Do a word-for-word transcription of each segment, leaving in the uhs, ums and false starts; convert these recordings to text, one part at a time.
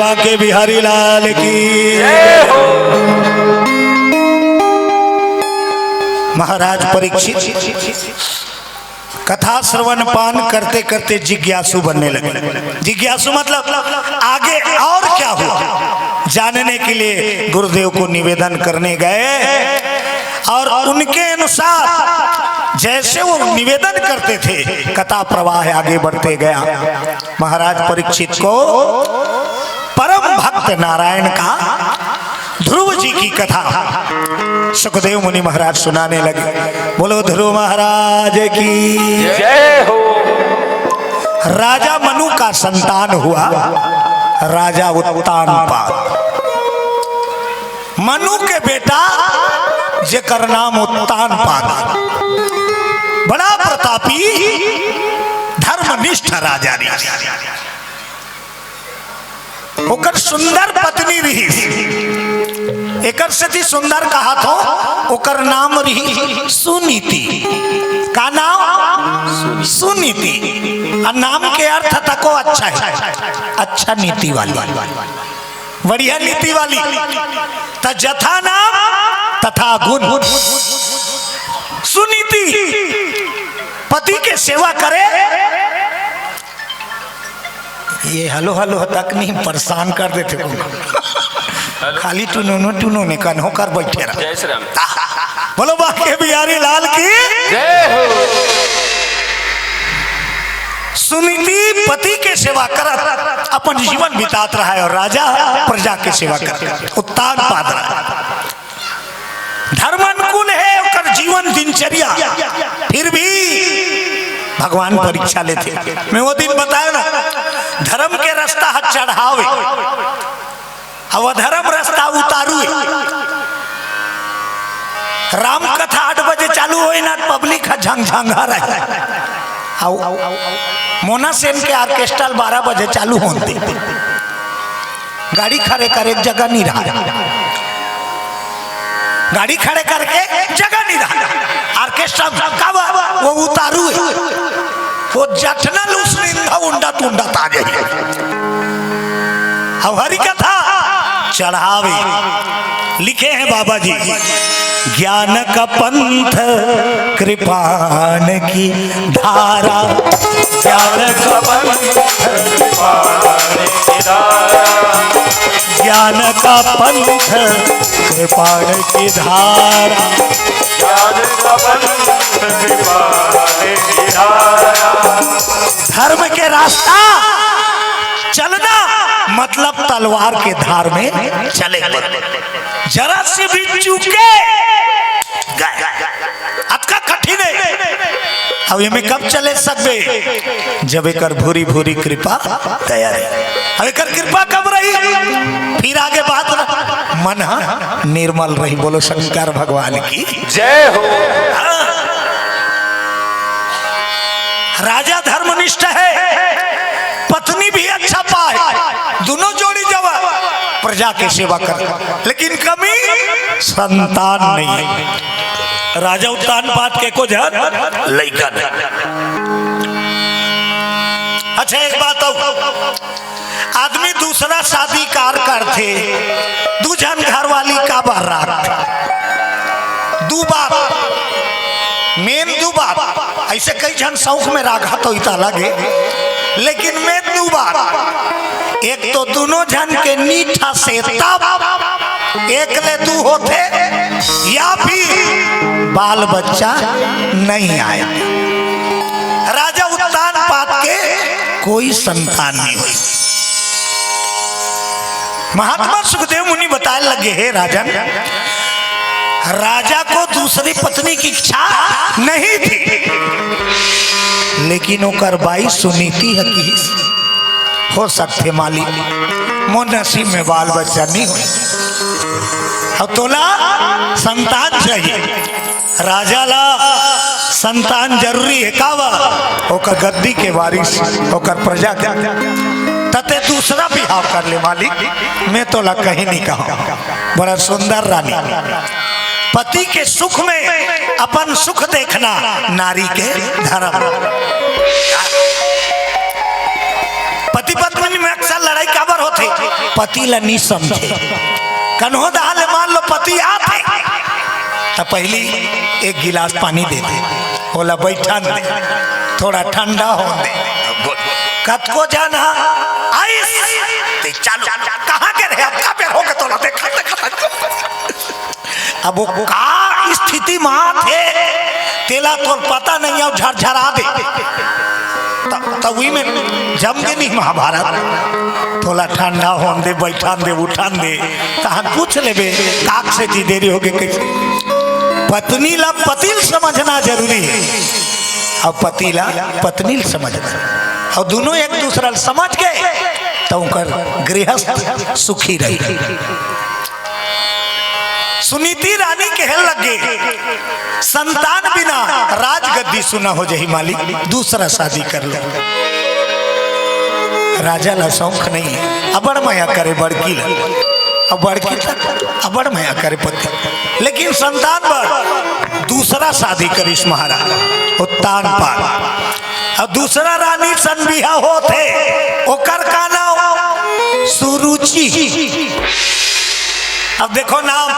बांके बिहारी लाल की। महाराज परीक्षित कथा श्रवण पान करते करते जिज्ञासु बनने लगे। जिज्ञासु मतलब आगे और क्या हुआ, जानने के लिए गुरुदेव को निवेदन करने गए और उनके अनुसार जैसे वो निवेदन करते थे, कथा प्रवाह आगे बढ़ते गया। महाराज परीक्षित को परम भक्त नारायण का, ध्रुव जी की कथा सुखदेव मुनि महाराज सुनाने लगे। बोलो ध्रुव महाराज की। जय हो। राजा मनु का संतान हुआ राजा उत्तानपाद। मनु के बेटा जेकर नाम उत्तानपाद, बड़ा प्रतापी धर्मनिष्ठ राजा रहिस। ओकर सुंदर पत्नी रहिस, एकर सेती सुंदर कहाथों। ओकर नाम रहिस सुनीति। का नाम? सुनीति। आ नाम के अर्थ तको अच्छा हे, अच्छा नीति वाली, बढ़िया नीति वाली। त जथा नाम तथा गुण। सुनीति पति के सेवा करे। ये हलो हलो तक नहीं, परेशान कर देथे को। खाली टुनो नो टुनो ने कन्हो कर बैठे रह। जय श्री राम। बोलो बांके बिहारी लाल की। जय हो। सुनीति पति के सेवा करत अपन जीवन बितात रहा है और राजा प्रजा के सेवा करत उत्तानपाद रहा। धर्म अनुकूल हे ओकर जीवन दिनचर्या, फिर भी भगवान परीक्षा लेथे। मैं वो दिन बताया ना, धर्म के रास्ता ह चढ़ाव ए, अउ अधर्म रास्ता उतारू ए। राम कथा आठ बजे चालू होई ना, पब्लिक ह झंगझंगा रहे। अउ मोना सेन के ऑर्केस्ट्रा बारह बजे चालू होन दे। गाड़ी खड़े करे के जगह नहीं रहा, गाड़ी खड़े करे के जगह नहीं रहा। ऑर्केस्ट्रा का बा? वो उतारू हे, वो जठना लूस निंदा उंडा तुंडा ताजे। अब हरि कथा चढ़ावे लिखे हैं बाबा जी, ज्ञान का पंथ कृपाण की धारा, ज्ञान का पंथ कृपाण की धारा, ज्ञान का पंथ कृपाण की धारा, ज्ञान का पंथ कृपाण की धारा। धर्म के रास्ता चलना मतलब तलवार के धार में चले बर। जरा से भी चूके गए। अतका कठिन हे। अब एमे कब चले सकबे? जब एकर भूरी भूरी कृपा दया रही। अब एकर कृपा कब रही? फिर आगे बात रहा। मन हा निर्मल रही। बोलो शंकर भगवान की। जय हो। राजा धर्मनिष्ठ हे, पत्नी भी अच्छा पाए, दोनों जोड़ी जवा प्रजा के सेवा कर, लेकिन कमी संतान नहीं हे। राजा उत्तानपाद के एको झन लइका नहीं। अच्छा, एक बात अउ, आदमी दूसरा शादी कार करथे, दू झन घरवाली काबर राखथे? दू बात, मेन दू बात। ऐसे कई झन शौक में राखत होही त अलग हे, लेकिन मेन दू बात, एक तो दोनों झन के नीठा से तब एक ले दू होथे, या फिर बाल बच्चा नहीं आए। राजा उत्तानपाद के कोई संतान नहीं हुई। महात्मा सुखदेव मुनि बताए लगे, हे राजन, राजा को दूसरी पत्नी की इच्छा नहीं थी, लेकिन ओकर बाई सुनीति ह किहिस, हो सकथे मालिक, मोर नसीब में बाल बच्चा नहीं होय, अउ तोला संतान चाहिए। राजा ला संतान जरूरी हे का बा? ओकर गद्दी के वारिस, ओकर प्रजा के। त तें दूसरा बिहाव कर ले मालिक, मैं तोला कहीं नहीं कहूँ। बड़ा सुंदर रानी, पति के सुख में अपन सुख देखना नारी के धर्म। पति पत्नी में अक्सर लड़ाई काबर होथे? पति ला नी समझे। कन्हो दहा ले मान लो पति आथे, त पहिली एक गिलास पानी दे दे, ओला बैठन दे, थोड़ा ठंडा होन दे। कतको झन ह आइस, ते चालू, कहाँ के रहे, अब का बेर होगे तोला देखा, देखा, देखा। अब वो का स्थिति म आथे, तेला तोर पता नहीं, अउ झरझरा दे। त-, तब उही में जम गे नहीं महाभारत। थोड़ा ठंडा होन दे, बैठन दे, उठन दे, तहन पूछ लेबे, काक से जी देरी होगे कैसे। पत्नी ला पति ल समझना जरूरी हे, अउ पति ला पत्नी ल समझना, अउ दुनों एक दूसरा ल समझ गे, त ओकर गृहस्थ सुखी रही। सुनीति रानी कहे लगे, संतान बिना राजगद्दी सुना हो जाही मालिक, दूसरा शादी कर लो। राजा ला शौक नहीं, अबड़ मया करे बड़की ला, अब बड़की ला अबड़ मया करे पति, लेकिन संतान बर दूसरा शादी करिस महाराज, उत्तान पाद। अउ दूसरा रानी सन बिहा होत हे, ओकर का नाम? सुरुचि। अब देखो नाम,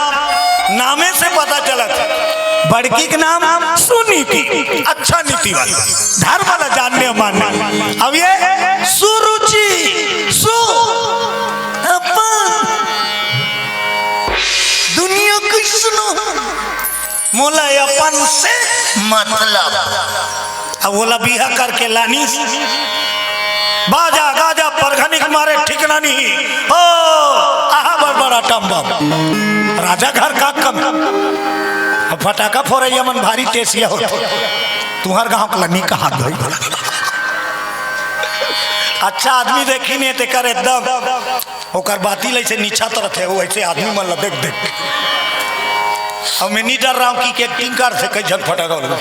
नामे से पता चलत हे। बड़की के नाम सुनीति, अच्छा नीति वाली, धर्म ला जानने मानने। अब ये सुरुचि, सु, अपन, दुनिया के सुनो। मोला अपन से मतलब। अब ओला बिहा करके लानिस, बाजा गाजा परघनी के मारे ठिकना नहीं। ओ, आहा बड़ बड़ा टम्बम। राजा घर का कम। अब फटाका फोरइया मन भारी टेसिया होथे। तुहर गांव के लनी कहा गई। अच्छा आदमी देखी नहीं तेकर एकदम ओकर बाती ल अइसे नीचा तरत हे, वो अइसे आदमी मन ल देख देख। अब मैं नहीं डर रहा हूँ कि acting करथे कई झन फटाका वाला।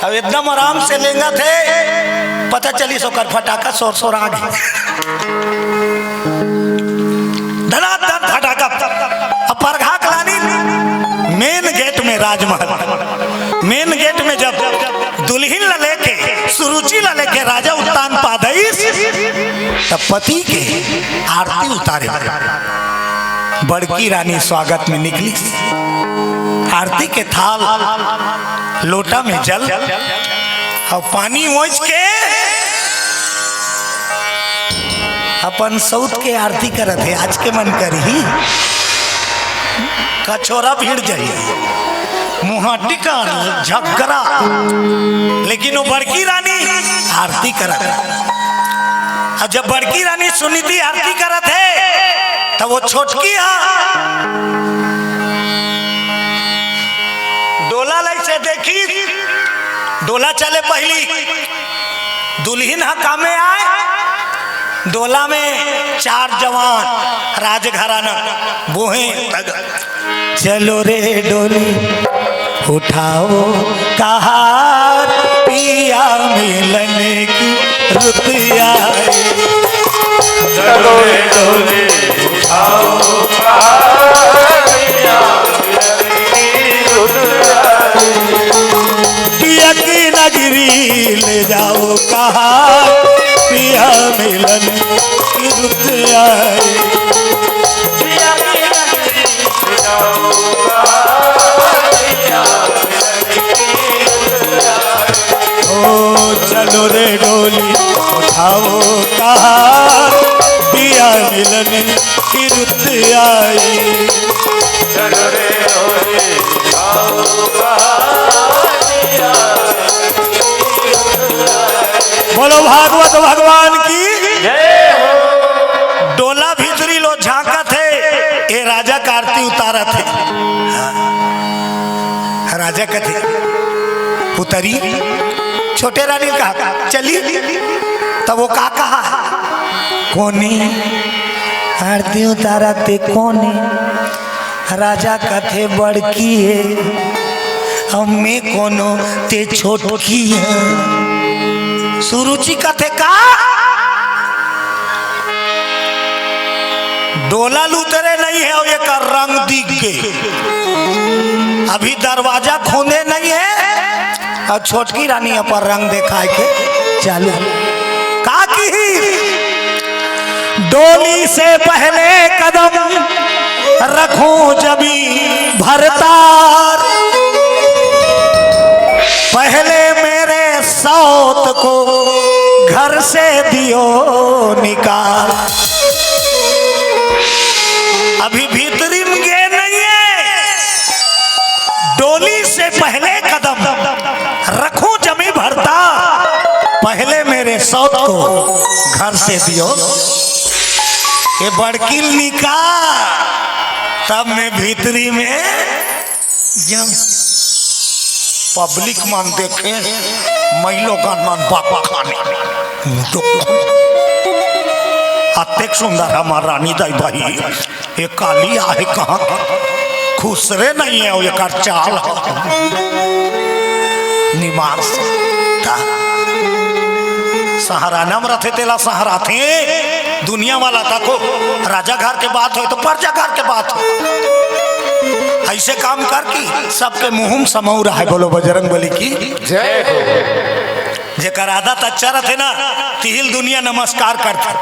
अब एकदम आराम से लेंगथे, पता चलिस ओकर फटाका सोर सोर आ गे। धनाधन फटाका। अब परघा के लानिस main gate में राजमहल, main gate में जब दुल्हिन ला लेके, सुरुचि ला लेके राजा उत्तान पाद आइस, त पति के आरती उतारे। बड़की रानी स्वागत में निकलिस, आरती के थाल, लोटा में जल, अउ पानी ओंइच के अपन सउत के आरती करत हे। आज के मन करही, कछोरा भिड़ जाही। मुहाटिका झगरा, लेकिन वो बड़की रानी आरती करत। अउ जब बड़की रानी सुनीति आरती करत हे, त वो छोटकी हा डोला ल अइसे देखिस, डोला चले पहिली, दुल्हिन ह कामे आय, डोला में चार जवान राजघराना बोहे। चलो रे डोली उठाओ कहार, पिया मिलन की रुत आए। चलो रे डोली उठाओ कहार, पिया मिलन की रुत आए। पिया की नगरी ले जाओ कहार, पिया मिलन की रुत आए। ओ चलो रे डोली उठाओ कहार, पिया मिलन की रुत आई। चलो रे डोली उठाओ कहार। बोलो भागवत भगवान की। जय हो। डोला भीतरी लो झांकत हे, ए राजा क आरती उतारत हे। हाँ। राजा कथे, "उतरी।" छोटे रानी कहा, "चली।" तब वो का कहा, "कोनी आरती उतारत हे, कोनी।" राजा कथे, "बड़की हे, अउ मैं कोनो, ते छोटकी हे।" सुरुचि कथे, "का?" डोला ल उतरे नहीं हे, अउ एकर रंग दिख गे। अभी दरवाजा खोंदे नहीं हे, अउ छोटकी रानी अपन रंग देखाय के चालू। का किही? डोली से पहले कदम रखूं जमी भरतार, पहले मेरे सौत को घर से दियो निकाल। अभी भीतरी में गे नहीं है, डोली से पहले कदम रखूं जमी भरतार, पहले मेरे सौत को घर से दियो। ये बड़किल निकाल, तब मैं भीतरी में जम। पब्लिक मन देखे, मई लोगन मन बाबा खाने। अतेक सुंदर हमार रानी दाई भाई, ये काली आहे कहाँ? खुसरे नहीं है, ये कर चाल निमार से। का? सहाराना में रथे तेला सहराथे दुनिया वाला। तको राजा घर के बात होय तो प्रजा घर के बात होय, ऐसे काम कर कि सबके मुंह में समऊ रहे। बोलो बजरंग बली की। जय हो। जेकर आदत अच्छा रथे ना, तिहिल दुनिया नमस्कार करथे।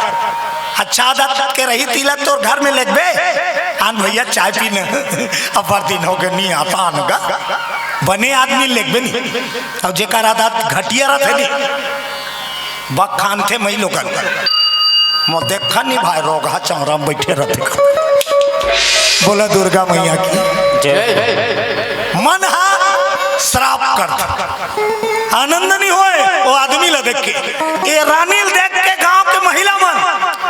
अच्छा आदत के रही तिला तोर घर में लेगबे, आन भैया चाय पीने, अब्बड़ दिन होगे नी आता आन गा। बने आदमी लेगबे नी। अउ जेकर आदत घटिया रथे नी, बखानथे मई लोगन। मोर देखा नी भाई, रोगहा चौरा में बैठे रथे। बोला दुर्गा मैया की। जय। मन हा श्राप करथे, आनंद नहीं होय वो आदमी ला देख के। ये रानी ला देख के गांव के महिला मन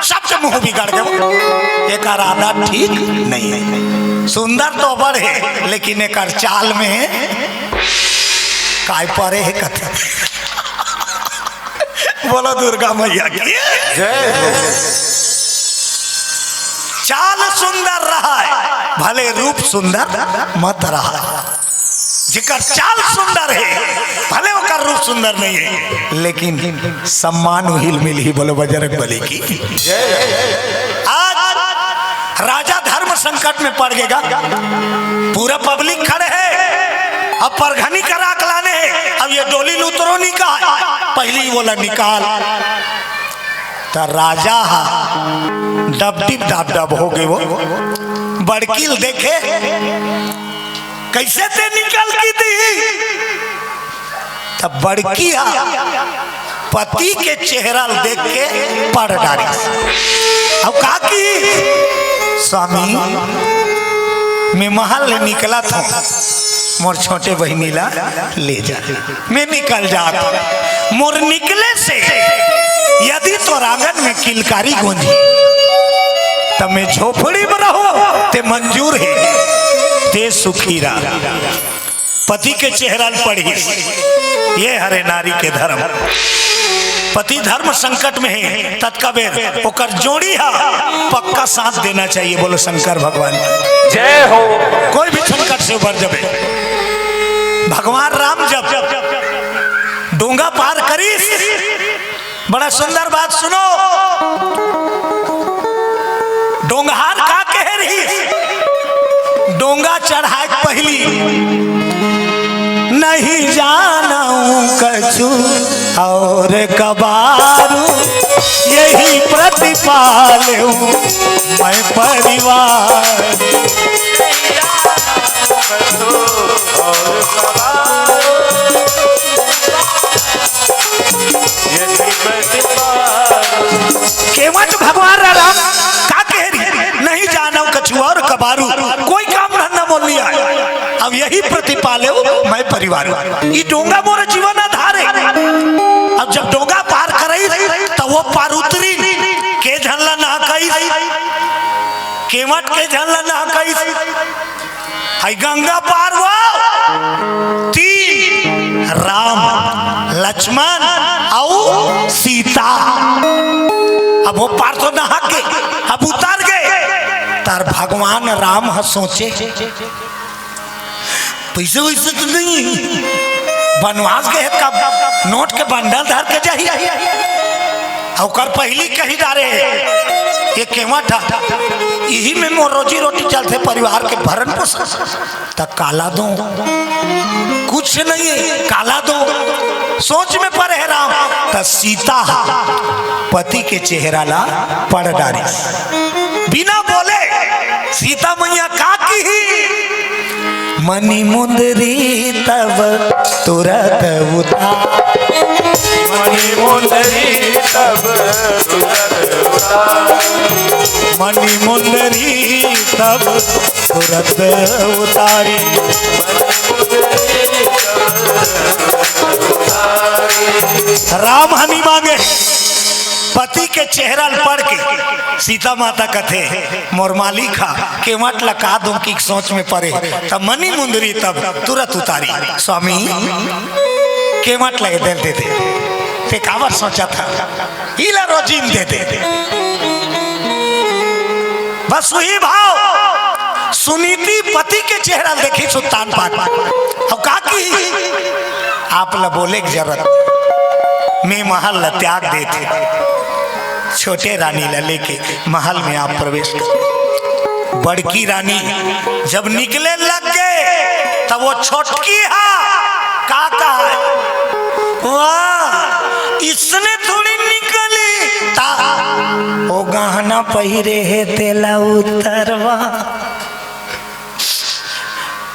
सबके मुंह बिगड़ गए। एकर आदत ठीक नहीं है। सुंदर तो बड़ है, लेकिन एकर चाल में काय परे है कथे। बोलो दुर्गा मैया की। जय हो। चाल सुंदर रहा है, भले रूप सुंदर मत रहा। जेकर चाल सुंदर है, भले ओकर रूप सुंदर नहीं है, लेकिन सम्मान उहिल मिलही। बोलो बजरंग बली की। आज राजा धर्म संकट में पड़ गेगा, पूरा पब्लिक खड़े है, अब परघनी करा के लाने है, अब ये डोली ल उतरो निकाल, पहली बोला निकाल। त राजा हा डबडिब डाब डाब हो गए, वो बड़किल देखे, कैसे ते निकल की दी? तब बड़की हा पति के चेहरा ल देख के पड़ डारी। अब का की, स्वामी, मैं महल ले निकला था, मोर छोटे बहिनी ला ले जा। मैं निकल जात हूँ। मोर निकले से यदि तोर आंगन में किलकारी गूंजी, तब मैं झोपड़ी में रहूं, ते मंजूर है, ते सुखी रह। पति के चेहरा ल पढ़ी, ये हरे नारी के धर्म। पति धर्म संकट में है, ततका बेर ओकर जोड़ी हा पक्का साथ देना चाहिए। बोलो शंकर भगवान की। जय हो। कोई भी संकट से उबर जबे। भगवान राम जब डोंगा पार करिस, बड़ा सुंदर बात सुनो। डोंगहार का कहे रही, डोंगा चढ़ाए पहली, नहीं जानू कछु और कबारू, यही प्रतिपालू मैं परिवार। केवट भगवान राम का कह रही, नहीं जानव कछु और कबारू, कोई काम धंधा मोर नहीं आय। अब यही प्रतिपाले मैं परिवार, ई डोंगा मोर जीवन आधार है। अब जब डोंगा पार करई, त वो पार उतरी, के झन ला नहकई, केवट के झन ला नहकई। हई गंगा पार हुआ, तीन, राम, लक्ष्मण अउ सीता। अब वो पार तो नहा के अब उतर गए, तर भगवान राम ह सोचे, पैसे वैसे तो नहीं, बनवास गए का नोट के बंडल धर के जाही। ओकर पहिली कहि डारे, ये केवट ह, इही में मोर रोजी रोटी चलथे, परिवार के भरण पोषण। त काला दो, कुछ नहीं है, काला दो। सोच में परे हे राम, त सीता ह पति के चेहरा ला पढ़ डारिस। बिना बोले सीता मैया का किही, मणि मुंदरी तब तुरत उतारी। मणि मुंदरी तब तुरत उतारी। मणि मुंदरी तब तुरत उतारी। राम हनि मांगे, पति के चेहरा ल पढ़ के सीता माता कथे, मोर मालिक हा केवट ल का दूं कि सोच में परे, त मणि मुंदरी तब तुरत उतारी। स्वामी, केवट ल ए दे दे दे, ते काबर सोचत हा, इला रोजी म दे दे। बस उही भाव सुनीति पति के चेहरा ल देखिस उत्तान पात, अउ का किही, आप ल बोले के जरूरत, मैं महल ल त्याग देत हे। छोटे रानी ल लेके महल में आप प्रवेश कर। बड़की रानी जब निकले लग गे, तब वो छोटकी हा का कहा, वाह, इसने थोड़ी निकली ता, वो गहना पहिरे हे तेला उतरवा।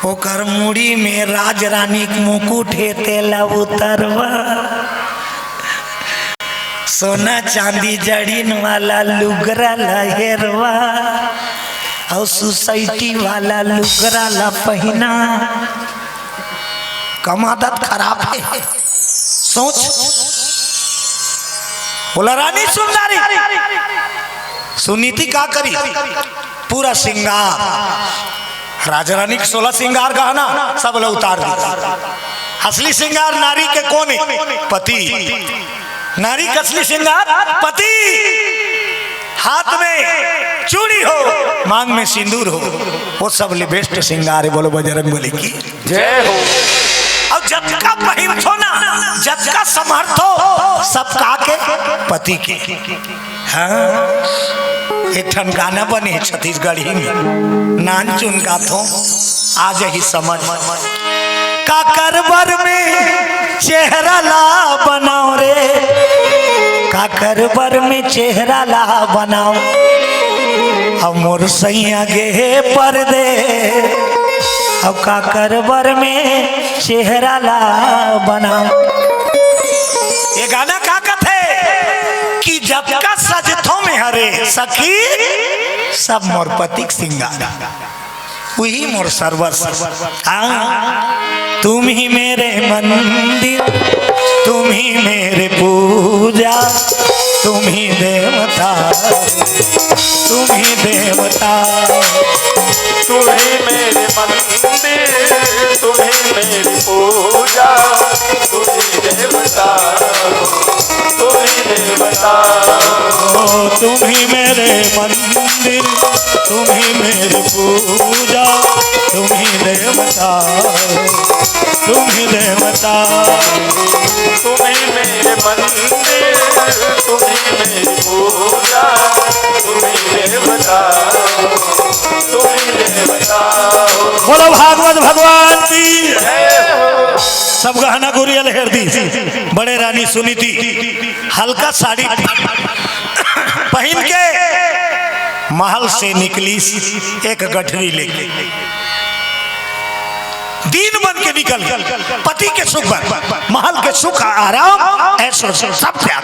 ओकर मुड़ी में राजरानी के मुकुट हे, तेला उतरवा। सोना चांदी जड़ीन वाला लुगरा ला हेरवा, अउ सोसाइटी वाला लुगरा ला पहिना। कम आदत खराब हे। सोच, बोला रानी सुंदरी, सुनीति का करी? पूरा श्रृंगार, राजा रानी के सोलह श्रृंगार गहना सब ल उतार दी। असली श्रृंगार नारी के कोन हे? पति। नारी के असली श्रृंगार पति। हाथ में चूड़ी हो, मांग में सिंदूर हो, वो सब ले बेस्ट श्रृंगार हे। बोलो बजरंग बली की जय हो। अउ जतका पहिरथो ना, जतका समर्थो, सब का के? पति के। हाँ, एक ठन गाना बने छत्तीसगढ़ी में, नानचुन गाथो, आ जाही समझ। काकर बर में चेहरा ला बनाओ रे, काकर बर में चेहरा ला बनाओ, अब मोर सैया गे हे परदेस, अब काकर बर में चेहरा ला बनाओ। ये गाना का कथे कि जतका सजथो में हरे सखी, सब मोर पति के श्रृंगार, उही मोर सर्वस्व। हाँ, तुम ही मेरे मंदिर, तुम ही मेरे पूजा, तुम ही देवता, तुम ही देवता। तुम ही मेरे मंदिर, तुम ही मेरी पूजा, तुम ही देवता, तुम ही देवता। ओ, तुम ही मेरे मंदिर, तुम ही मेरी पूजा, तुम ही देवता, तुम ही देवता। तुम ही मेरे मंदिर, तुम ही मेरी पूजा, तुम ही देवता, तुम ही देवता। बोलो भागवत भगवान की। सब गहना गुरिया ल हेर दी। बड़े रानी सुनीति हल्का साड़ी पहिन के महल से निकलिस एक गठरी लेके। दीन बन के निकल गे, पति के सुख बर, महल के सुख, आराम, ऐश्वर्य सब त्याग।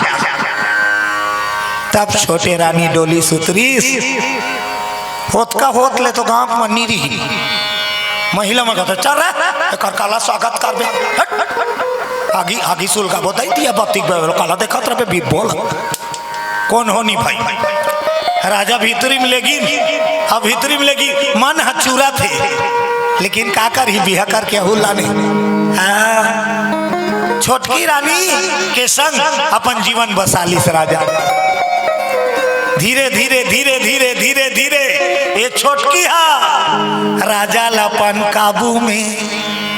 तब छोटे रानी डोलिस उतरिस। ओतका होत ले तो गांव म नी रिहिन। महिला मन कहत, "चल रे, एकर काला स्वागत करबे। हट।" आगी, आगी सुलगाबो, दई दिया बत्ती के बेरो, काला देखत रहबे, भी बोल। कोन हो नी भाई? राजा भीतरी में लेगिन, अब भीतरी में लेगिन, मन ह चुरत हे, लेकिन का करही, बिहा करके अहू ला नहीं। हाँ, छोटकी रानी के संग अपन जीवन बसालिस राजा। धीरे धीरे, धीरे धीरे, धीरे धीरे ये छोटकी हा राजा ला अपन काबू में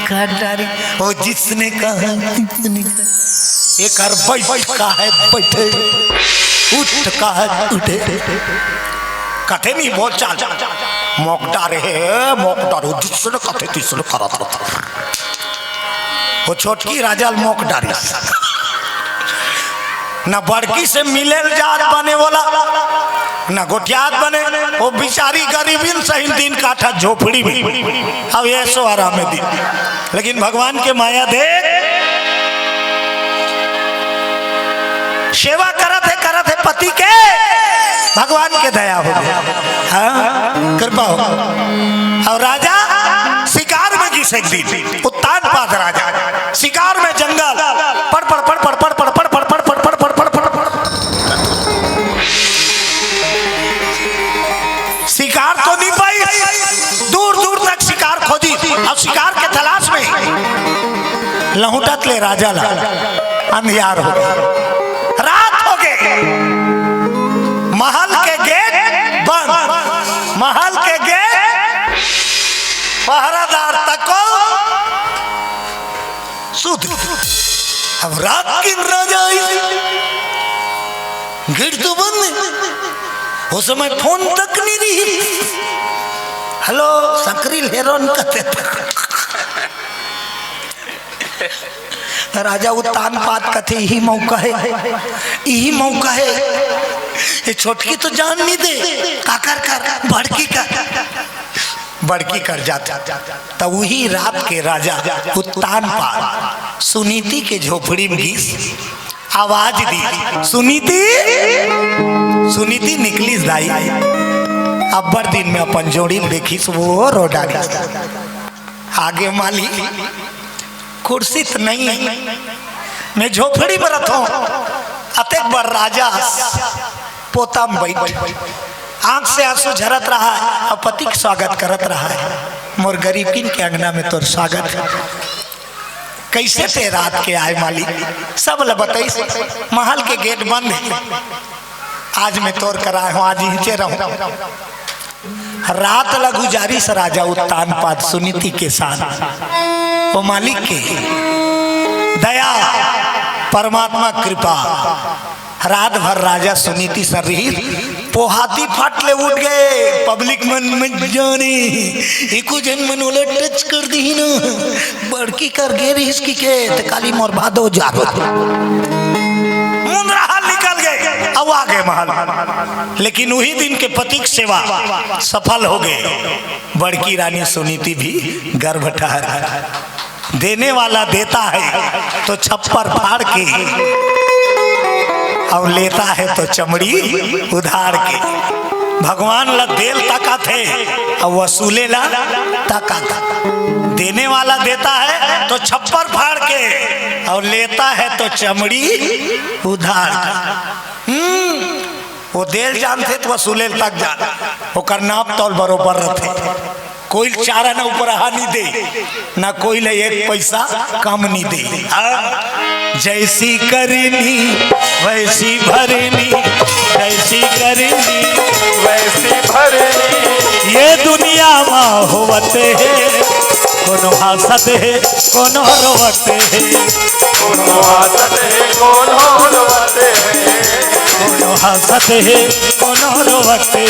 कर डारी। ओ जिसने कहा, जिसने कहा, एकर बैठ का है बैठे। कहे उठे, कथे नहीं बोल चाल, मोक डारे हे, मोक डारे, जिसने कथे तीसने करत रहता। वो छोटकी राजा ल मोक डारी। ना बड़की से मिले ल जात बने वाला, ना गोठियात बने। वो बिचारी गरीबिन सही दिन काटा झोपड़ी में, अब ऐसो आराम में दिन। लेकिन भगवान के माया देख, सेवा करत हे, करत हे पति के, भगवान के दया हो गया, हाँ, कृपा हो। और राजा शिकार में गिस एक दिन, उत्तानपाद राजा शिकार में, जंगल, पड़ पड़ पड़ पड़ पड़ पड़ पड़ पड़ पड़ पड़ पड़ पड़ पड़ पड़ पड़ पड़। शिकार तो नहीं पाई, दूर दूर तक शिकार खोजी। अब शिकार के तलाश में लहुटत ले राजा ला अंधियार हो गए, रात हो गए, महल के गेट बंद, महल के गेट, पहरादार तको सुध। अब रात के राजा आई, गेट तो बंद है, वो समय फोन तक नहीं रही। हेलो, संकरी हेरोन कहते। राजा उत्तानपाद कथे, "यही मौका है, यही मौका है।" ये छोटकी तो जान नहीं दे, काकर कर, बड़की कर, बड़की कर जात। त वही रात के राजा उत्तानपाद सुनीति के झोपड़ी में गिस, आवाज दी, "सुनीति, सुनीति निकलिस दाई।" अब्बड़ दिन में अपन जोड़ी ल देखिस, वो रो डारिस। आगे माली, कुर्सी त नहीं, मैं झोपड़ी में रथों, अतेक बड़ राजा पोता में बैठ, आंख से आंसू झरत रहा है, अब पति के स्वागत करत रहा है। मोर गरीबिन के अंगना में तोर स्वागत है। कैसे ते रात के आए मालिक, सब ल बताइस, महल के गेट बंद है। आज मैं तोर कराए हूँ, आज इहिंचे रहूँ। रात ल गुजारिस राजा उत्तानपाद सुनीति के साथ। वो मालिक के दया, परमात्मा कृपा, रात भर राजा सुनीति सर रही, पोहाती फट ले उठ गए। पब्लिक मन में जाने, एको झन मन ओला टच कर दिही ना, बड़की कर गे रहिस कि के, त काली मोर भादो जात। मुंदरा हाल निकल गए, अब आ गए महल। लेकिन वही दिन के पतिक सेवा सफल हो गए। बड़की रानी सुनीति भी गर्भ ठहर गई। देने वाला देता है तो छप्पर फाड़ के, और लेता है तो चमड़ी उधार के। भगवान ला देल ताकत है और वसूले ला ताकत। देने वाला देता है तो छप्पर फाड़ के, और लेता है तो चमड़ी उधार के। हम्म, वो देल जानथे तो वसूले तक जान, ओकर नाप तौल बरोबर रथे। कोई चारा न ऊपर हा नहीं दे, ना कोई ले एक पैसा कम नहीं दे। हाँ? जैसी करनी वैसी भरनी, जैसी करनी वैसी भरनी। ये दुनिया मा होवत है, कोनो हंसत है, कोनो रोवत है। कोनो हंसत है, कोनो रोवत है। कोनो हंसत है, कोनो रोवत है।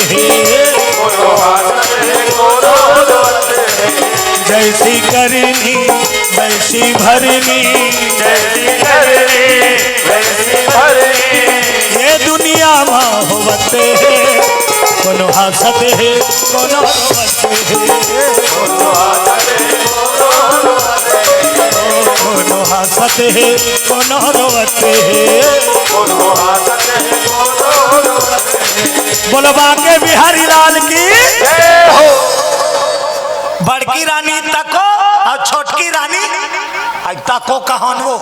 कोनो हंसत है, कोनो रोवत है। जैसी करनी वैसी भरनी, जैसी करनी वैसी भरनी। ये दुनिया मा होवत है, कोनो हंसत है, कोनो रोवत है। कोनो हंसत है, कोनो रोवत है। कोनो हंसत है, कोनो रोवत है। कोनो हंसत है, कोनो रोवत है। बोलो बांके बिहारी लाल की जय हो। बड़की रानी तको और छोटकी रानी, आई तको कहन वो,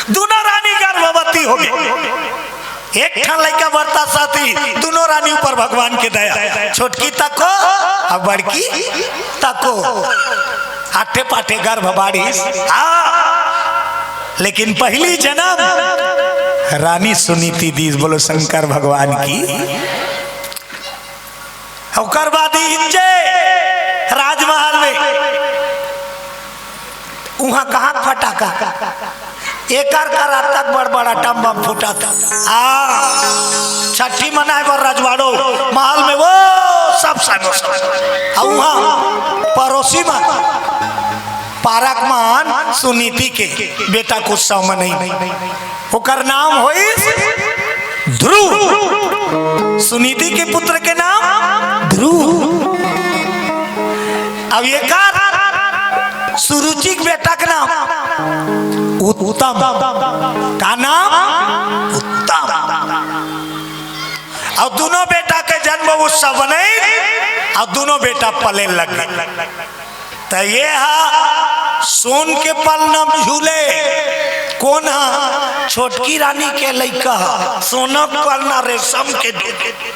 दोनों रानी गर्भवती हो गई। एक ठन लइका बरता साथी, दोनों रानी ऊपर भगवान के दया। छोटकी तको और बड़की तको, आठे पाठे गर्भ बारिश। हाँ, लेकिन पहली जन्म रानी सुनीति दीस। बोलो शंकर भगवान की। ओकर बाद इहिंचे राजमहल में, उहाँ कहाँ फटाका, एकर करा तक बड़ बड़ atom bomb फूटत। आ, छट्ठी मनाए बर रजवाड़ो महल में वो सब सानो सब। आ उहाँ पड़ोसी मन, पारक मन सुनीति के बेटा के उत्सव मनई। ओकर नाम होइस ध्रुव। सुनीति के पुत्र के नाम ध्रुव। अब एकर सुरुचि के बेटा के नाम उत्तम। का नाम? उत्तम। अउ दुनों बेटा के जन्म उत्सव मनई, अउ दुनों बेटा पले लग गे। त ये हा सोन के पलना झूले। कोन हा? छोटकी रानी के लइका हा। सोना के पलना, रेशम के डोरी।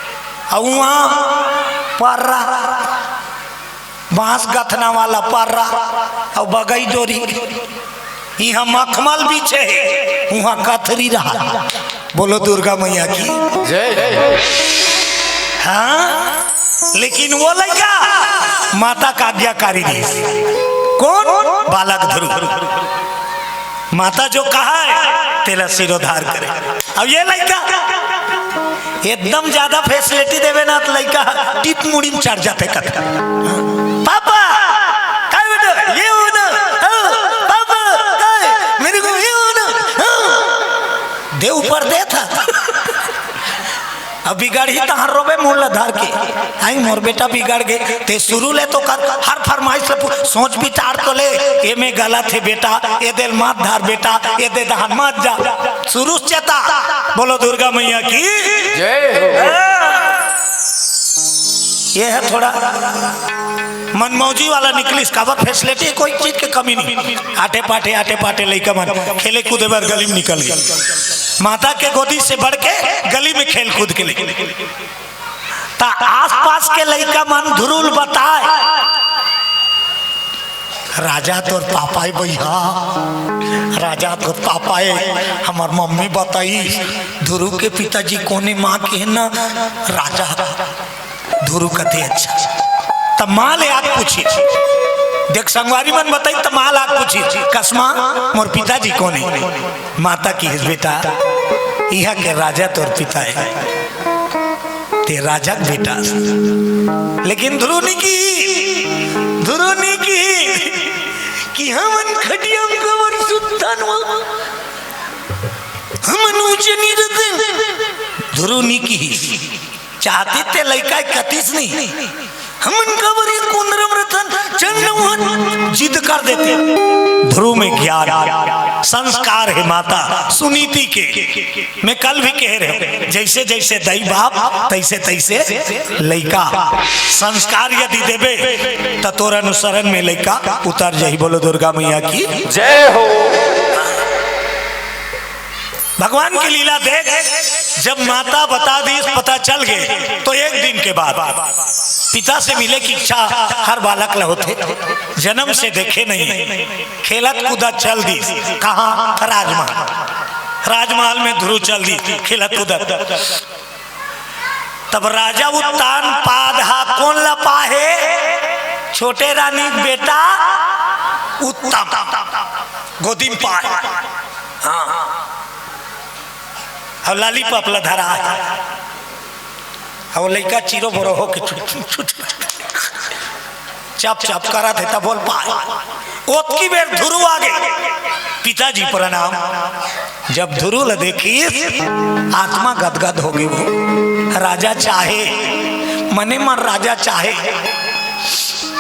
अउ उहाँ पर्रा, बांस गथना वाला पर्रा, अउ बगई डोरी। इहाँ मखमल बिछे हे, उहाँ कथरी रहा। बोलो दुर्गा मैया की। जय। हाँ, लेकिन वो लइका माता का आज्ञाकारी रहिस। कोन? बालक ध्रुव। माता जो कहाय, तेला सिरोधार करे। अब ये लइका एकदम ज्यादा facility देबे ना, त लइका टिप मुड़ी में चढ़ जाथे कथे, "पापा, काय बेटा, ये हो ना? हाँ, पापा, काय? मेरे को ये हो ना? हाँ।" दे ऊपर दे था। अब बिगड़ही तहाँ रोबे मुड़ ला धर के। आई मोर बेटा बिगड़ गे, ते शुरू ले तो कर, हर फरमाइश ले पू-, सोच विचार तो ले, एमे गलत हे बेटा, ए दे ल मत धर बेटा, ए दे दहन मत जा। शुरू से चेता। बोलो दुर्गा मैया की। जय हो। ये है थोड़ा मनमौजी वाला निकलिस, काबर facility, कोई चीज के कमी नहीं। आटे पाटे, आटे पाटे लइका मन खेले कूदे बर गली में निकल गे। माता के गोदी से बढ़ के गली में खेल कूद के लइका। त आसपास के लइका मन ध्रुव ल बताय, "राजा तोर पापा ए भैया, राजा तोर पापा ए, हमर मम्मी बताइस, ध्रुव के पिताजी कोने माँ के हे ना, राजा।" ध्रुव कथे, "अच्छा।" त माँ ले आके पूछिस, देख संगवारी मन बताइस, त माँ ले आके पूछिस, "कस माँ, मोर पिताजी कोने?" माता किहिस, "बेटा, इहाँ के राजा तोर पिता हे, ते राजा के बेटा।" लेकिन ध्रुव नी किही, ध्रुव नी किही कि हमन खटिया म कबर सुतथन वो, हमन ऊँचे नी रथन। ध्रुव नी किही, चाहतिस ते लइका कतिस नहीं। हमन काबर ये कोंदरा म रथन, चल न उहाँ, जिद कर देतिस। ध्रुव में ज्ञान, संस्कार हे माता सुनीति के। मैं कल भी कहे रहेंव, जइसे जइसे दाई बाप, तइसे तइसे लइका। संस्कार यदि देबे, त तोर अनुसरण में लइका उतर जाही। बोलो दुर्गा मैया की। जय हो। भगवान के लीला देख, जब माता बता दिस, पता चल गे, तो एक दिन के बाद पिता से मिले के इच्छा हर बालक ल होथे। जनम से देखे नहीं, खेलत कूदत चल दिस। कहाँ? राजमहल। राजमहल में ध्रुव चल दिस, खेलत कूदत। तब राजा उत्तान पाद हा कोन ल पाहे? छोटे रानी के बेटा उत्तम गोदी में पाहे। हाँ। अब lollipop ल धरा हे। अब लइका चिरो बोरो होके चुप, चुप, चुप, चप चप करत हे, तब बोल पाए। ओतकी बेर ध्रुव आगे, "पिताजी प्रणाम।" जब ध्रुव ल देखिस, आत्मा गदगद होगे वो। राजा चाहे, मने मन राजा चाहे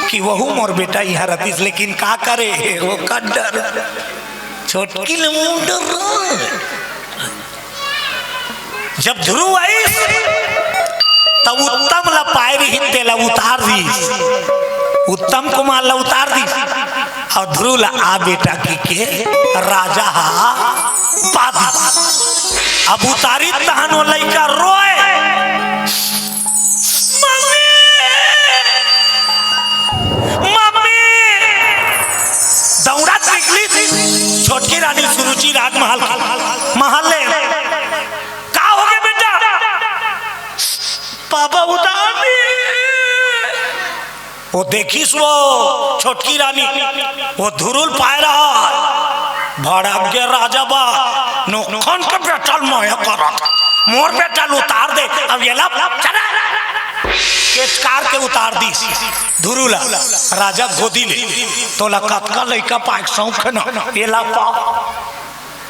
कि वहू मोर बेटा इहाँ रतिस, लेकिन का करे, वो का डर, छोटकी ल मुंह डर। जब ध्रुव आइस, तब उत्तम ल पाए रिहिन, तेला उतार दिस, उत्तम कुमार ल उतार दिस, अउ ध्रुव ल आ बेटा कहिके राजा हा पा दिस। अब उतारिस तहन वो लइका रोए, "मम्मी, मम्मी।" दौड़त निकलिस छोटकी रानी सुरुचि राजमहल के, महल ले। "का होगे बेटा?" "पापा उतार दिस।" वो देखिस वो छोटकी रानी, वो ध्रुव ल पाए रहा। भड़क गे राजा बा, नोखन के बेटा ल मया करत, मोर बेटा ल उतार दे। अब ये ला चला, केचकार के उतार दिस। धुरू ला राजा गोदी ले, तोला कतका लइका पाए के शौक हे ना, ये ला पा।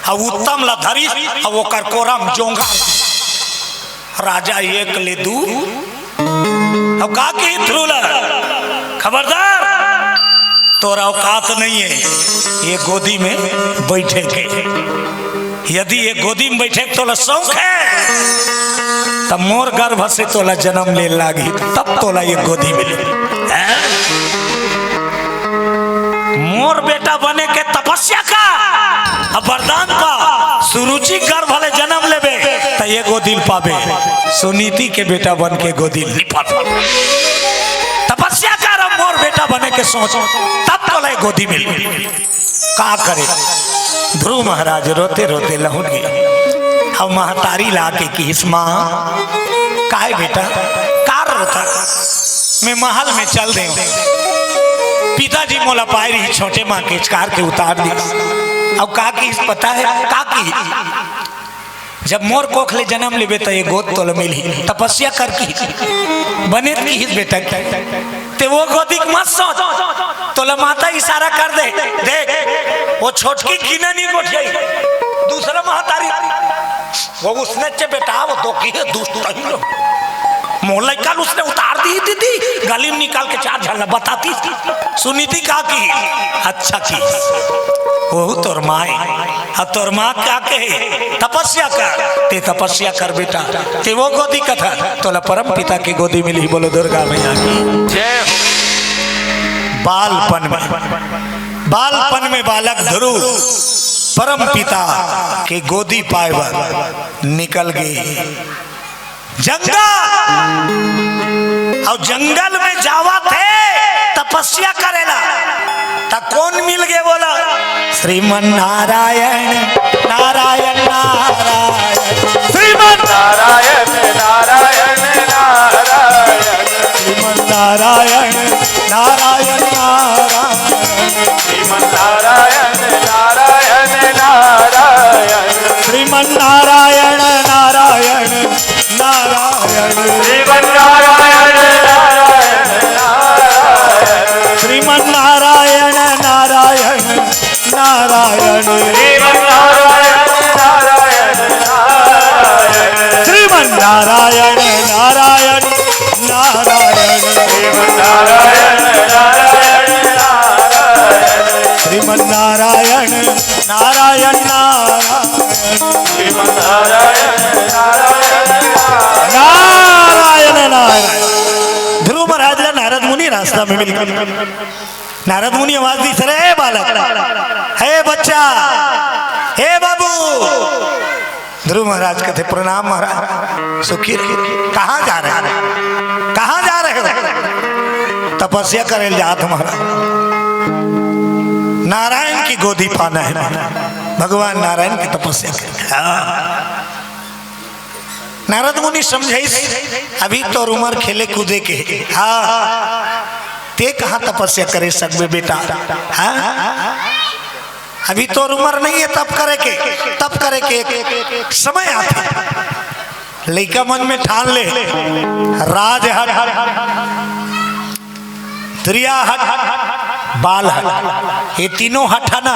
अब उत्तम ला धरिस, अब ओकर कोरा म जोंघा। राजा एक ले दू। अब का कही ध्रुव ला, खबरदार, तोर औकात नहीं है ये गोदी में बैठे के। यदि ये गोदी में बैठे के तोला शौक है, तब मोर गर्भ से तोला जन्म ले लागी, तब तोला ये गोदी मिले। हैं? मोर बेटा बने के तपस्या का, अब वरदान पा, सुरुचि गर्भ ले जन्म लेबे, त ये गोदी ल पाबे। सुनीति के बेटा बन के गोदी ल नहीं पाबे। तपस्या कर, अब मोर बेटा बने के सोच, तब तोला ये गोदी मिले। का करे? ध्रुव महाराज रोते रोते लहुट गे। अब महतारी ला के किहिस, माँ, काय बेटा, का रोथा? मैं महल में चल देंव। पिताजी मोला पाए रही, छोटे माँ केचकार के उतार दिस। अब का किहिस पता है? का किहिस? जब मोर कोख ले जन्म लेबे त ये गोद तोला मिलही। तपस्या कर किहिस, बने त किहिस बेटा। ते वो गोदी के मत सोच, तोला माता इशारा कर दे। देख, वो छोटकी कीना नहीं गोठियाई, दूसरा महतारी। वो उसने चे बेटा, वो तो की है दुष्ट ही लो। मोर लइका ल उसने उतार दी दीदी, गली में निकाल के चार झल्ला बताती। सुनीति का की? अच्छा की। वहू तोर माँ ए। अब तोर माँ का कहे? तपस्या कर। ते तपस्या कर बेटा। ते वो गोदी कथा, तोला परम पिता के गोदी मिली। बोलो दुर्गा मैया की। जय हो। बालपन में, बालपन में बालक ध्रुव परम पिता के गोदी पाए बर निकल गे। जंगल, अउ जंगल में जावत हे तपस्या करेला, त कोन मिल गे बोला? श्रीमन नारायण, नारायण, नारायण। श्रीमन नारायण, नारायण, नारायण। श्रीमन नारायण, नारायण, नारायण। श्रीमन नारायण, नारायण, नारायण। श्रीमन नारायण, नारायण, नारायण। श्रीमन नारायण, नारायण, नारायण। श्रीमन नारायण, नारायण, नारायण। श्रीमन नारायण, नारायण, नारायण। श्रीमन नारायण, नारायण, नारायण। श्रीमन नारायण, नारायण, नारायण। श्रीमन नारायण, नारायण, नारायण। श्रीमन नारायण, नारायण, नारायण। नारायण, नारायण। ध्रुव महाराज ला नारद मुनि रास्ता में मिल गे। नारद मुनि आवाज दिस, "रे बालक, हे बच्चा, हे बाबू।" ध्रुव महाराज कथे, "प्रणाम महाराज, सुखी रहे।" "कहाँ जा रहे हो? कहाँ जा रहे हो?" "तपस्या करे ल जात महाराज, नारायण की गोदी पाना है, भगवान नारायण की तपस्या करे।" हाँ। नारद मुनि समझाइस, "अभी तोर उमर खेले कूदे के हे। हाँ, ते कहाँ तपस्या करे सकबे बेटा? हाँ, अभी तोर उमर नहीं है तप करे के, तप करे के एक समय आथे।" लइका मन में ठान ले, राज हट, त्रिया हट, बाल हट, ये तीनों हट है ना,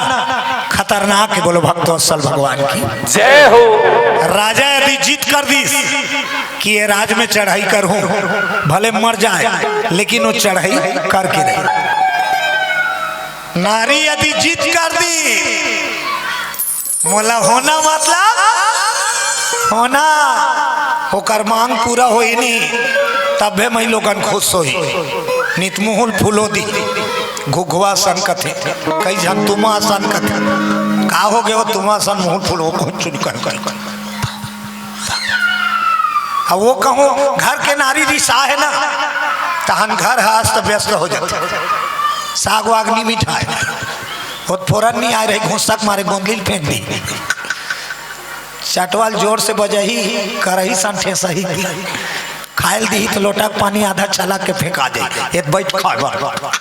खतरनाक है। बोलो भक्तवत्सल भगवान की। जय हो। राजा यदि जिद कर दिस कि ये राज में चढ़ाई करहूं, भले मर जाए, लेकिन वो चढ़ाई करके रहे। नारी यदि जिद कर दिस, मोला होना मतलब होना, ओकर मांग पूरा होही नी, तभे मई लोगन खुश होही। नित मुहुल फूलो दी, घुघुआ सन कथे, कई झन तुमा सन कथे। का हो गे वो तुमा सन मुहुल फूलो, कुछ चुन कर, कर, कर। अब वो कहूँ घर के नारी रिसा है ना, तहन घर ह अस्त व्यस्त हो जाथे। साग वाग नी मिठाए, वो फोरन नी आए रहे, घूंसक मारे गोंदली ल फेंक दी। चटवा ल जोर से बजही, करही सन ठेसही। खाए ल दिही त लोटा के पानी आधा चला के फेंका दे। ए त बैठ खाए बर।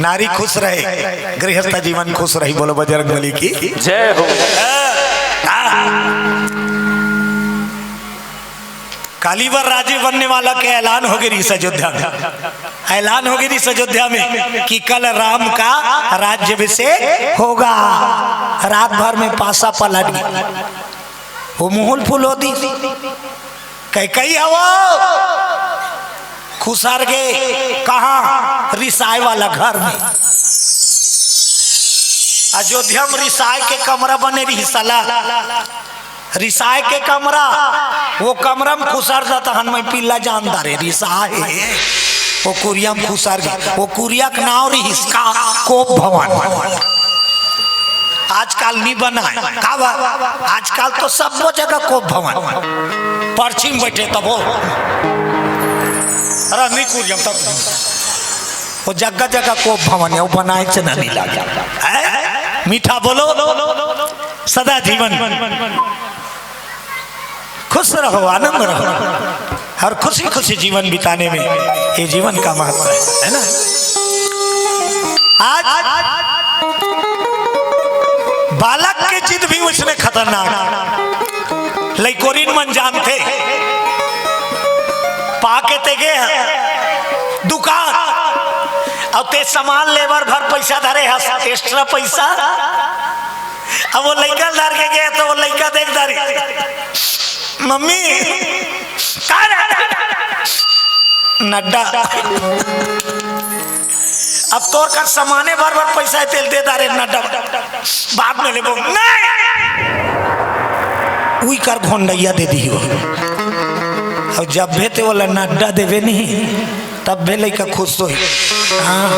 नारी खुश रहे, गृहस्थ जीवन खुश रही। बोलो बजरंग बली की। जय हो। काली बर राजे बनने वाला के ऐलान हो गई इस अयोध्या में। ऐलान हो गई इस अयोध्या में कि कल राम का राज्याभिषेक होगा। रात भर में पासा पलट गई, वो मुहुल फुल होती। कैकई हवो खुसर गे। कहाँ? रिसाए वाला घर में। अयोध्या में रिसाए के कमरा बने रही साला, रिसाए के कमरा। वो कमरा में खुसर जाता हन, मैं पिल्ला जान डारे रिसाए। वो कुरिया में खुसर गे, वो कुरिया के नाव रही इसका कोप भवन। आजकल नहीं बना है। का बा? आजकल तो सब जगह कोप भवन। पर्ची में बैठे तब वो रजनी कुरियम तब वो जगह जगह कोप भवन है, वो बनाए से नहीं लगे। हैं? मीठा बोलो, सदा जीवन खुश रहो, आनंद रहो और खुशी खुशी जीवन बिताने में ये जीवन का महत्व है, है ना? आज बालक के जिद भी उसने खतरनाक। लइकोरिन मन जानते, पाके ते गे दुकान, अब ते सामान लेबर भर पैसा धरे हस, एक्स्ट्रा पैसा। अब वो लइका धर के गए तो वो लइका देख दारी, मम्मी, का रे? नड्डा। अब तोर कर सामाने भर भर पैसा है, तेल दे दारे नड्डा, बाद में लेबो। नहीं, उई कर घोंडैया दे दी हो। और जब भेते वाला नड्डा देवे नहीं, तब भी लइका खुश होई। हाँ,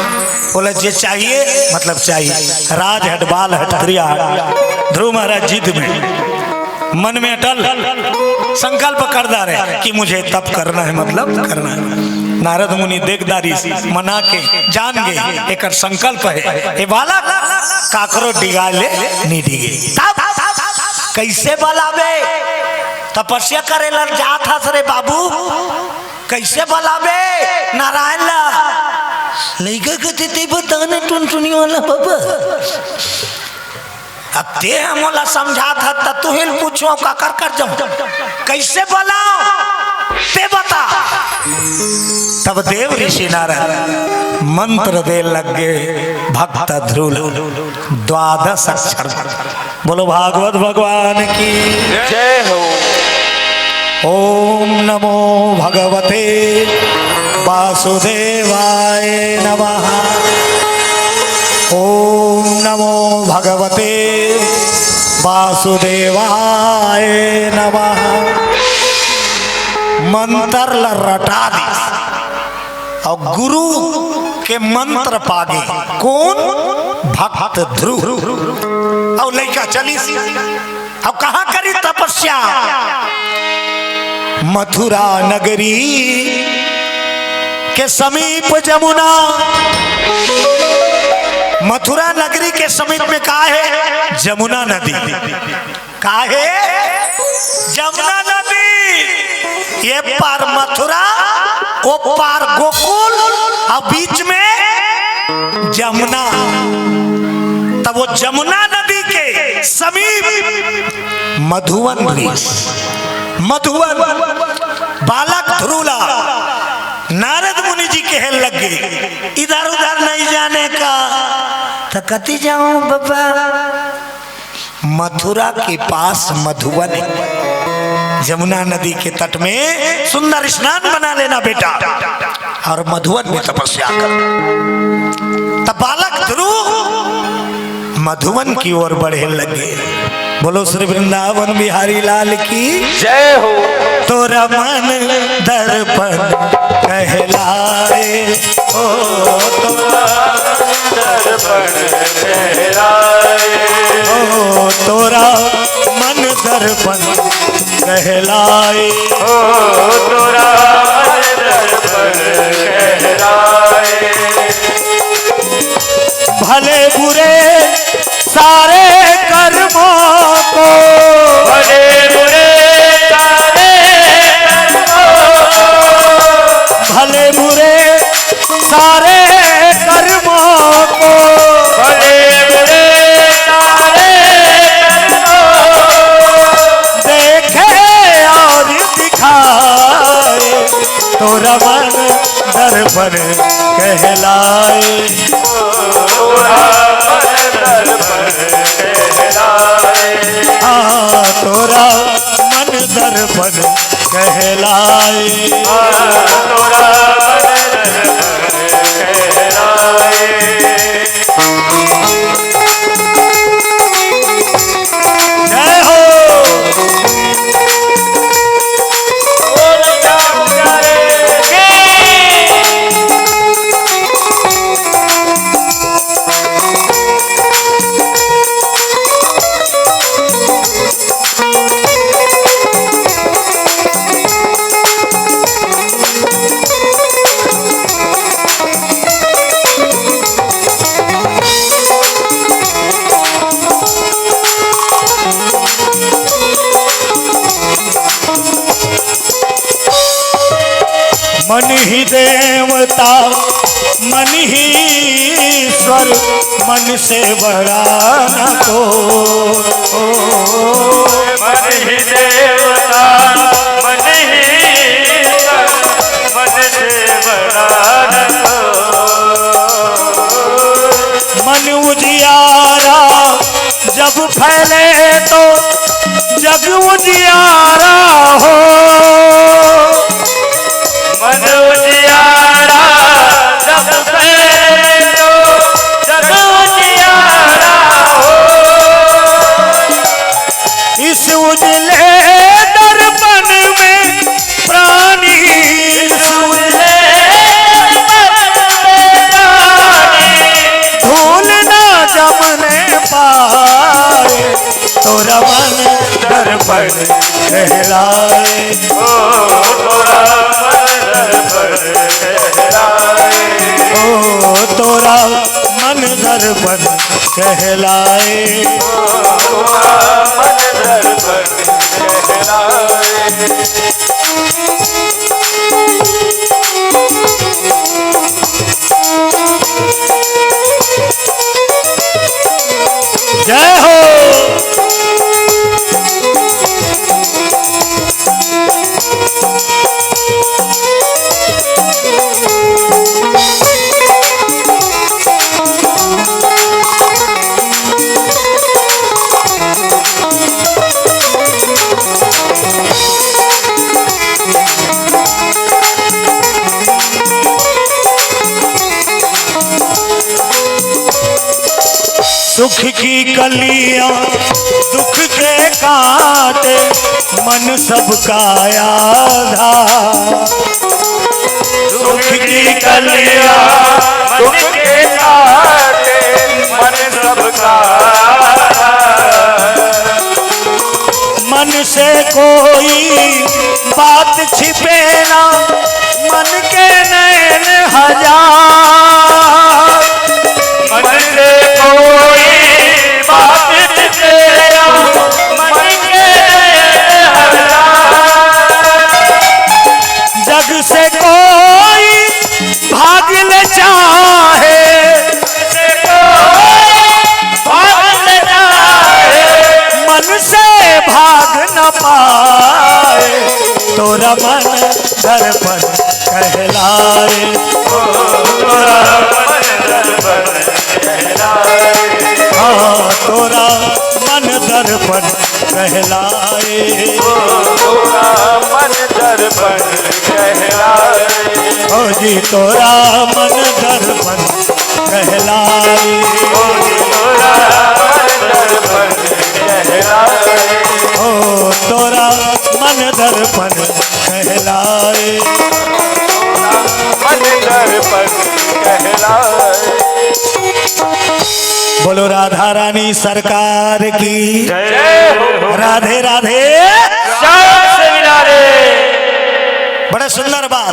बोला, "जे चाहिए, मतलब चाहिए।" राज हट, बाल हट, त्रिया हट। ध्रुव महाराज जिद में, मन में अटल संकल्प कर डारे कि मुझे तप करना है, मतलब करना है। नारद मुनि देख डारिस, मना के, जान गे, एकर संकल्प है। ए बालक, काकरो डिगा ले, नी डिगे। तब कैसे बलाबे? तपस्या करे ला जात हस रे बाबू, कैसे बलाबे नारायण ला? लइका कथे, "ते बता ना टुनटुनी वाला बाबा।" अब ते हमला समझात हस, त तुहिल पूछो, काकर कर जाऊं? कैसे बलाओ? ते बता। तब देव ऋषि नारद मंत्र दे लगे भक्त ध्रुव ल द्वादश अक्षर। बोलो भागवत भगवान की। जय हो। ओम नमो भगवते वासुदेवाय नमः। ओम नमो भगवते वासुदेवाय नमः। मंत्र ल रटा दी। अउ गुरु के मंत्र पागे। कोन? भक्त ध्रुव। अउ लइका चलिस। अउ कहाँ करी तपस्या? मथुरा नगरी के समीप जमुना। मथुरा नगरी के समीप में का है? जमुना नदी। काहे? जमुना नदी, ये पार मथुरा, वो पार गोकुल, और बीच में जमुना। तब वो जमुना नदी के समीप मधुवन ऋषि, मधुवन बालक ध्रुव ला नारद मुनि जी कहे लगे, इधर उधर नहीं जाने का, तो कति जाऊं बाबा? मथुरा के पास मधुवन है। जमुना नदी के तट में सुंदर स्नान बना लेना बेटा, और मधुवन में तपस्या कर। तब बालक ध्रुव मधुवन की ओर बढ़े लगे। बोलो श्री वृंदावन बिहारी लाल की जय हो। तोरा मन दर्पण कहलाए, ओ तोरा दर्पण कहलाए। ओ तोरा मन दर्पण कहलाए। ओ तोरा मन दर्पण कहलाए। भले बुरे सारे कर्मों को, भले बुरे सारे कर्मों, भले बुरे सारे कर्मों पर कहलाए। तोरा मन दर्पण कहलाए। हाँ, तोरा मन दर्पण कहलाए। तोरा मन दर्पण कहलाए। जय हो। मन ही देवता, मन ही ईश्वर, मन से बड़ा न को। मन ही देवता, मन ही ईश्वर, मन से बड़ा न को। मन उजियारा जब फैले तो जग उजियारा हो। मन उजियारा जब फैले तो जग उजियारा हो। इस उजले दर्पण में प्राणी, इस उजले दर्पण में प्राणी धूल ना जमने पाए। तोरा मन दर्पण कहलाए। ओ, तोरा मन दर्पण कहलाए। ओ, तोरा मन दर्पण कहलाए। ओ, तोरा मन दर्पण कहलाए। जय हो। सुख की कलियां दुख के काटे, मन सबका आधा। सुख की कलियां दुख के काटे, मन सबका आधा। मन से कोई बात छिपे ना, मन के नैन हजार। मन से कोई बात छिपे ना, मन के नैन हजार। जग से कोई भाग ले चाहे, भाग ले चाहे, मन से भाग न पाए। तोरा मन दर्पण कहलाए। ओ, तोरा मन दर्पण कहलाए। हाँ, तोरा मन दर्पण कहलाए। ओ, तोरा मन दर्पण कहलाए। ओ जी, तोरा मन दर्पण कहलाए। ओ जी, तोरा मन दर्पण कहलाए। ओ, तोरा मन दर्पण कहलाए। मन दर्पण कहलाए। बोलो राधा रानी सरकार की। जय हो। राधे राधे। श्याम से मिला रे। बड़ा सुंदर बात।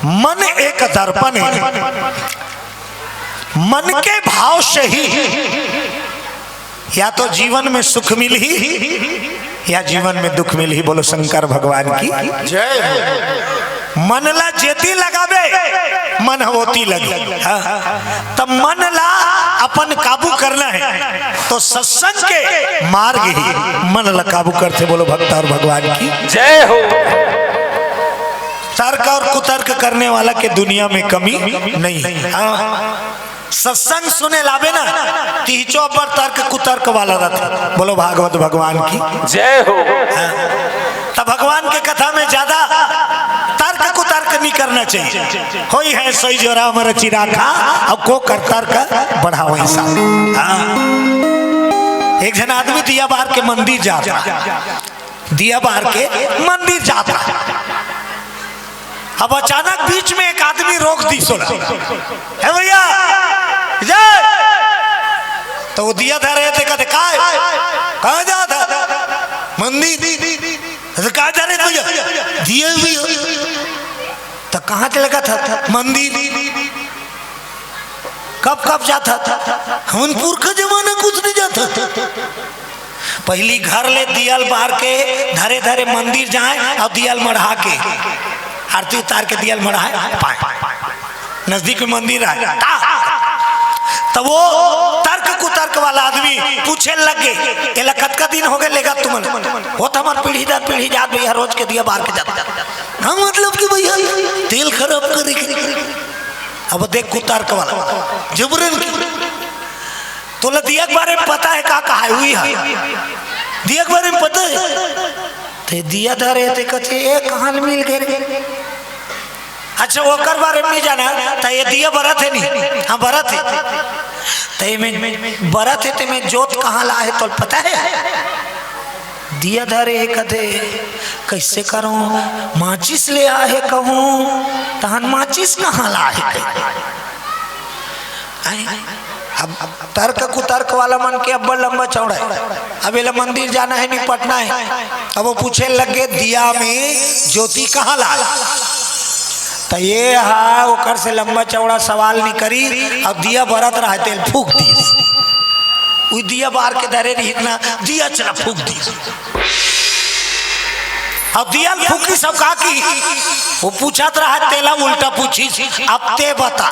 मन एक दर्पण है। मन के भाव से ही या तो जीवन में सुख मिलही या जीवन में दुख मिलही। बोलो शंकर भगवान की। जय हो। मन ला जेती लगाबे, मन ह ओती लगी। हाँ। त मन ला अपन काबू करना है, तो सत्संग के मार्ग ही मन ला काबू करथे। बोलो भक्त और भगवान की। जय हो। तर्क और कुतर्क करने वाला के दुनिया में कमी नहीं है। हाँ। सत्संग सुने लाबे ना, तिहिचो अब्बड़ तर्क कुतर्क वाला रहथे। बोलो भागवत भगवान की। जय हो। हाँ। त भगवान के कथा में ज्यादा तर्क कुतर्क नहीं करना चाहिए। होई है सोई जो राम रचि राखा, अब को कर तर्क बढ़ावइ सा। हाँ। एक झन आदमी दिया बार के मंदिर जात रहा, दिया बार के मंदिर जात रहा। अब अचानक बीच में एक आदमी रोक दिस ओला, "हे भैया, जय।" त वो दिया धरे हे ते कहथे, "काय? कहाँ जात हस?" "मंदिर।" "त काय धरे हस भैया?" "दिया भैया।" "त कहाँ के लगाथस?" "मंदिर।" "कब कब जाथस?" "हमन पुरखा जमाना कोती ले जाथन।" पहिली घर ले दिया ल बार के धरे धरे मंदिर जाय अउ दिया ल मढ़ा के आरती उतार के दिया ल मढ़ाय पाय। नजदीक में मंदिर आय। त वो तर्क कुतर्क वाला आदमी पूछे लग गे, "एला कतका दिन होगे लेगत तुमन?" "वो त हमर पीढ़ी दर पीढ़ी जात भैया, रोज के दिया बार के जात।" "हाँ, मतलब कि भैया तेल खराब करे के।" अब देख कुतर्क वाला जबरन की, "तोला दिया के बारे में पता हे का?" कहा हुई है, "दिया के बारे में पता हे?" ते दिया धरे हे ते कहथे, "ए, कहाँ ले मिल गे रे?" "अच्छा, ओकर बारे में नहीं जाना, त ये दिया बरत हे नहीं?" "हाँ, बरत हे।" "त एमे बरत हे, त एमे जोत कहाँ ले आय हे, तोला पता हे?" दिया धरे हे कथे, "कइसे करंव, माचिस ले आय हे कहूँ, तहन माचिस कहाँ ले आय हे?" आय, अब तर्क कुतर्क वाला मन के अब्बड़ लंबा चौड़ा हे। अब एला मंदिर जाना हे, निपटना हे। अब वो पूछे लग गे, "दिया में ज्योति कहाँ ले आय?" त ये हा ओकर से लंबा चौड़ा सवाल नइ करिस। अब दिया बरत रहा हे, तेला फूंक दिस। वो दिया बार के धरे रहिस ना, दिया चला फूंक दिस। अब दिया ल फूंकिस, अब का किही? वो पूछत रहा हे, तेला उल्टा पूछिस, "अब ते बता,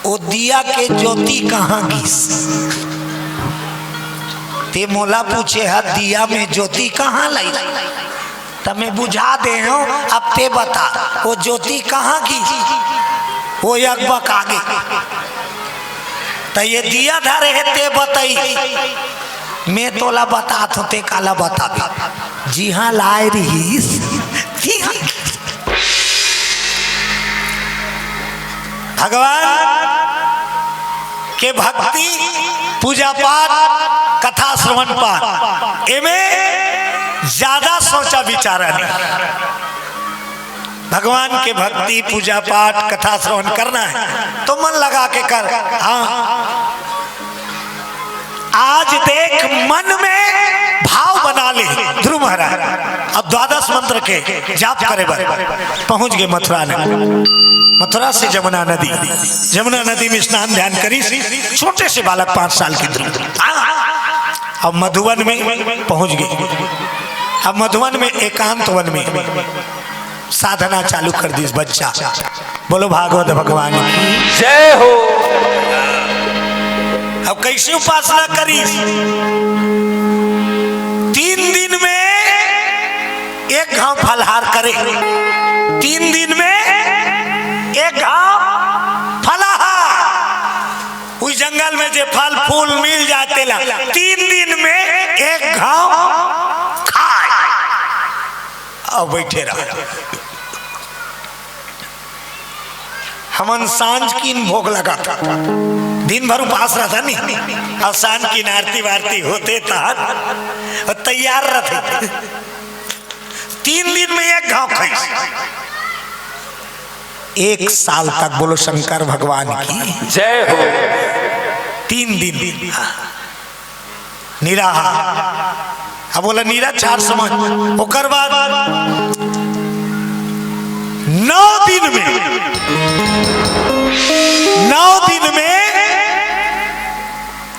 वो दिया के ज्योति कहाँ गिस? ते मोला पूछे हस, दिया में ज्योति कहाँ ले आइस? त मैं बुझा दे हंव, अब ते बता, वो ज्योति कहाँ गिस?" वो अकबका गे। त ये दिया धरे हे, ते बतइस, मैं तोला बतात हंव, ते काला बताबे? जिहाँ ले आय रिहिस, तिहाँ। भगवान के भक्ति, पूजा पाठ, कथा श्रवण पाठ, एमे ज्यादा सोचा विचारा नहीं। भगवान के भक्ति, पूजा पाठ, कथा श्रवण करना हे त मन लगा के कर। हाँ, आज देख, मन में भाव बना ले। ध्रुव महाराज अब द्वादश मंत्र के जाप करे बर पहुंच गे मथुरा नगरी। मथुरा से जमुना नदी, जमुना नदी में स्नान ध्यान करिस, छोटे से बालक, पाँच साल के ध्रुव। अब मधुवन में पहुंच गे। अब मधुवन में एकांत वन में साधना चालू कर दिस बच्चा। बोलो भागवत भगवान की। जय हो। अब कइसे उपासना करिस? तीन दिन में एक घांव फलाहार करे, तीन दिन में एक घांव फलाहार। उस जंगल में जे फल फूल मिल जाय तेला तीन दिन में एक घांव खाय। अब बइठे रहा। हमन सांझ किन भोग लगाथन, दिन भर उपास रहथन नहीं, अउ सांझ किन आरती वारती होथे तहन अउ तैयार रहथे। तीन दिन में एक घांव खाइस, एक साल तक। बोलो शंकर भगवान की जय हो। तीन दिन निराहार। अब बोला निराचार समझ। ओकर बाद नौ दिन में, नौ दिन में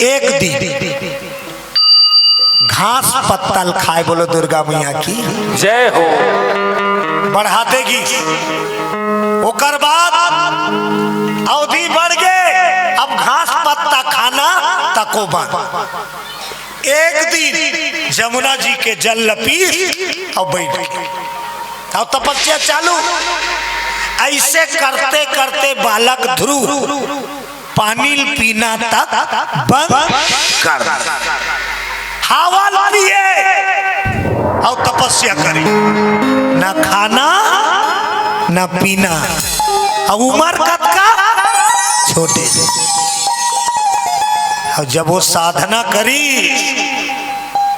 एक दिन घास पत्तल खाय। बोलो दुर्गा मैया की जय हो। बढ़ाते गिस। ओकर बाद अवधि बढ़ गे, अब घास पत्ता खाना तको बंद। एक दिन जमुना जी के जल ल पीस अउ बइठ गे। अउ तपस्या चालू। अइसे करते करते बालक ध्रुव पानी ल पीना तक बंद कर दे। हवा ल पिए अउ तपस्या करे, न खाना न पीना। अउ उमर कतका? छोटे से। अउ जब वो साधना करी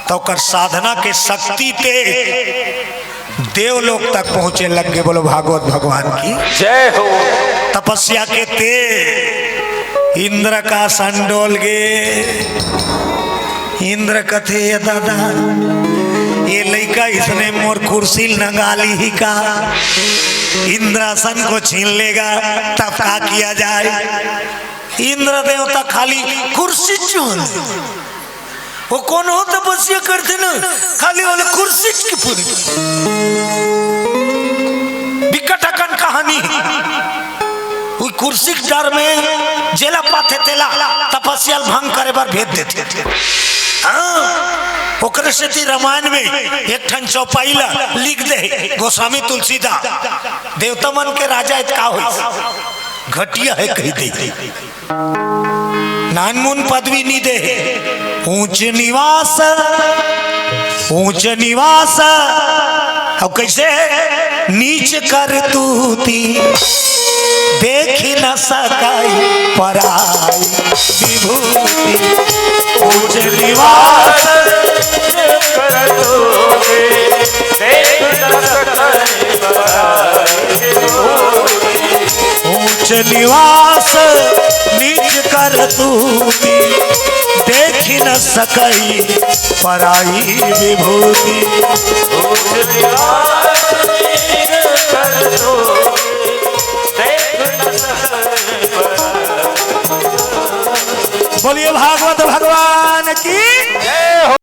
त ओकर साधना के शक्ति ते देवलोक तक पहुंचे लग गे। बोलो भागवत भगवान की जय हो। तपस्या के ते इंद्र का आसन डोल गे। इंद्र कथे, "ये दादा, ये लइका इसने मोर कुर्सी ल नंगा ली ही का? इंद्रासन को छीन लेगा, तब का किया जाए?" इंद्र देवता खाली कुर्सी चुन, वो कोनो तपस्या करथे ना, खाली ओला कुर्सी के पूरी। बिकट अकन कहानी। वो कुर्सी के डर में जेला पाथे तेला तपस्या ल भंग करे बर भेज देथे। हाँ, ओकरे सेती रामायण में एक ठन चौपाई ला लिख दे हे गोस्वामी तुलसीदास, देवता मन के राजा हे त का होइस? घटिया हे कहि दे। नानमुन पदवी नी दे हे। ऊंच निवास, ऊंच निवास। अब कैसे? नीच करतूती देखि न सकइ पराई विभूति। ऊंच निवास, ऊंच निवास नीच करतूती, देखि न सकइ पराई विभूति। बोलिए भागवत भगवान की।